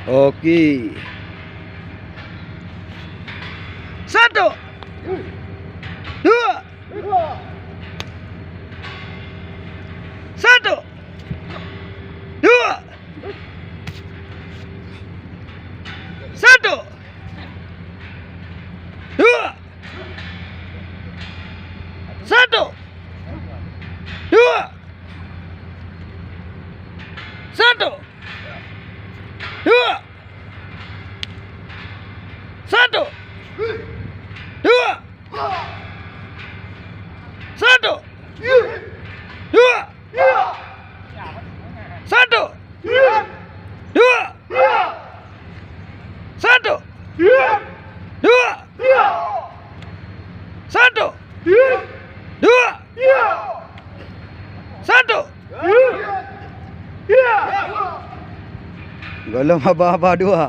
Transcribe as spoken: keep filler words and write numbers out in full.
Oke. Satu. Dua. Satu. Dua. Satu. Dua. Satu. Dua. Satu. Dua. Satu. Dua. Satu. Dua. Satu. Dua. Satu. Dua. Satu. Dua. Satu. Golom haba-haba dua.